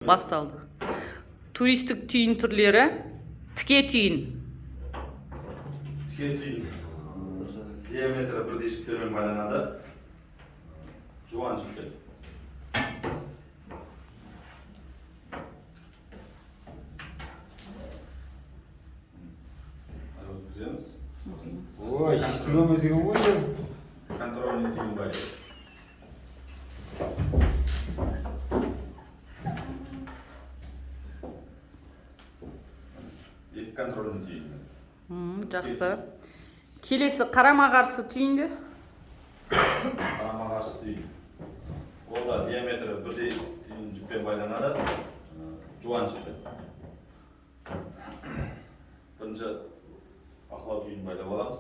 Басталды. Туристік түйін түрлері. Тіке түйін. Тіке түйін диаметрі бірдей жіптермен байланады. Жуан жіппен. Ары өткіземіз. Ой, ештеңе болмас екен ғой сен. Контрольный түйін байлаймыз. Екі контрольный түйін. Жақсы. Келесі қарама қарсы түйіндер. Қарама қарсы түйін. Ол да диаметрі бірдей түйін жіппен байланады. Жуан жіппен. Бірінші бақылау түйінін байлап аламыз.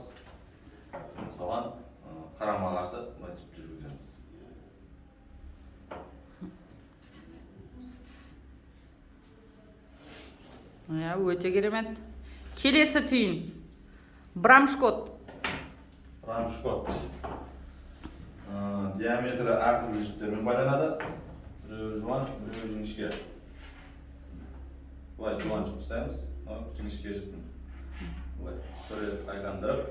Соған қарама қарсы былай жіп жүргіземіз. Иә, өте керемет. Келесі түйін. Брамшкот. Рамшкот. Диаметрі әртүрлі жіптермен байланады. Біреуі жуан, біреуі жіңішке. Былай жуан жіп ұстаймыз, мынау жіңішке жіптің. Былай бір рет айландырып,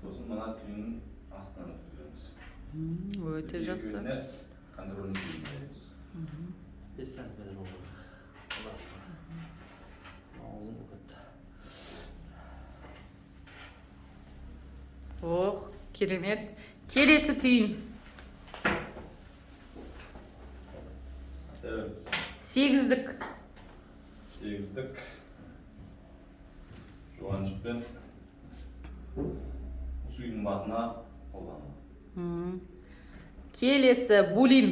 сосын мына түйіннің астынан өткіземіз. Өте жақсы. Екеуіне контрольный түйін байлаймыз. 5 сантиметр болу керек. Ұзын болып кетті. Ох, керемет. Келесі түйін. Береміз. Сегіздік. Сегіздік жуан жіппен осы үйдің басына қолданылады. Келесі булин.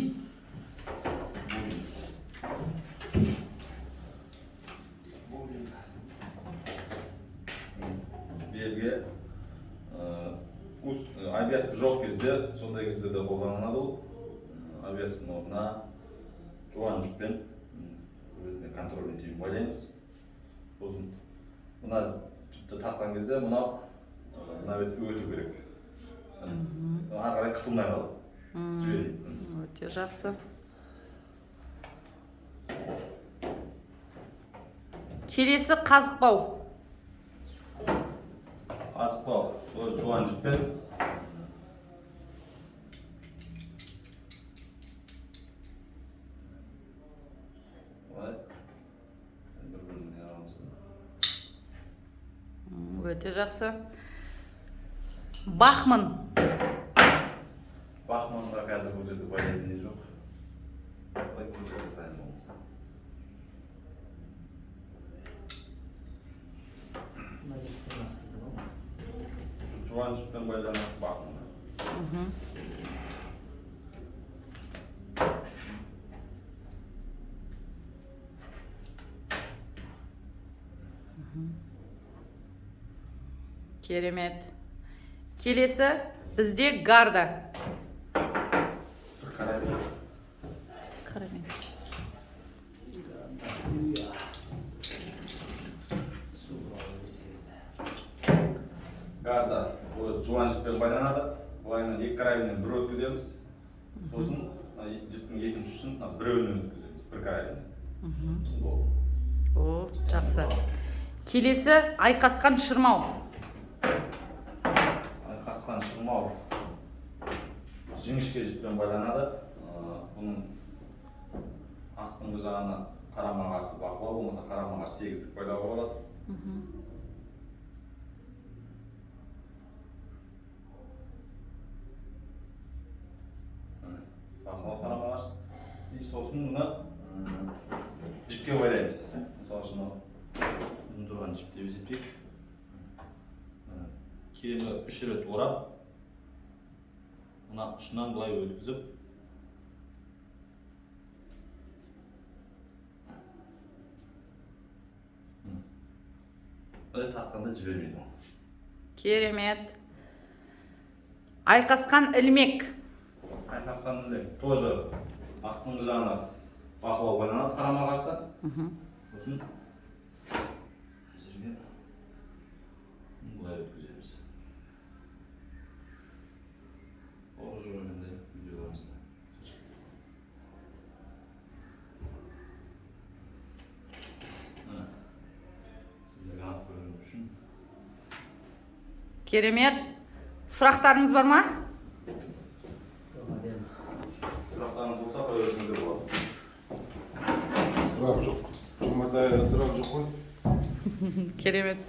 Белгі обвязка жоқ кезде, сондай кезде де қолданылады ол. Обвязканың орнына жуан жіппен өзіне контрольный түйін байлаймыз. Сосын мына жіпті тартқан кезде мынау мына бетке өту керек. Ары қарай қысылмай қалады. Жібермейді. Өте жақсы. Келесі қазықбау. Қазықбау ол жуан жіппен. Былай бір біріне аламыз. Өте жақсы. Бахман. Бахманға қазір бұл жерде байлайтын не жоқ. Былай көрсете салайын болмаса. Мына жіппен сызып алма. Жуан жіппен байланады бахман. Керемет. Келесі бізде гарда. Бір карабин. Карабин. Су туралы есебінде. Гарда ол жуан жіппен байланады. Былайынан екі карабиннен бір өткіземіз. Сосын мына жіптің екінші ұшын мына біреуінен өткіземіз, бір карабиннен. Болды. О, жақсы. Келесі айқасқан шырмау. Айқасқан шырмау жіңішке жіппен байланады. Бұның астыңғы жағына қарама қарсы бақылау болмаса қарама қарсы сегіздік байлауға болады. Міне, бақылау қарама қарсы. И сосын мына жіпке байлаймыз. Мысалы үшін мынау ұзын тұрған жіп деп есептейік. Міне, кемі 3 рет орап, мына ұшынан былай өткізіп, былай тартқанда жібермейді ол. Керемет. Айқасқан ілмек. Айқасқан ілмек тоже астыңғы жағына бақылау байланады қарама қарсы. Сосын жерге былай өткіземіз. Ол жөнінде видеоларымызда. Керемет. Сұрақтарыңыз бар ма? Жоқ, әдемі. Сұрақтарыңыз болса, қоя берсеңіздер болады. Сұрақ жоқ. Жұматай, сұрақ жоқ қой. Керемет.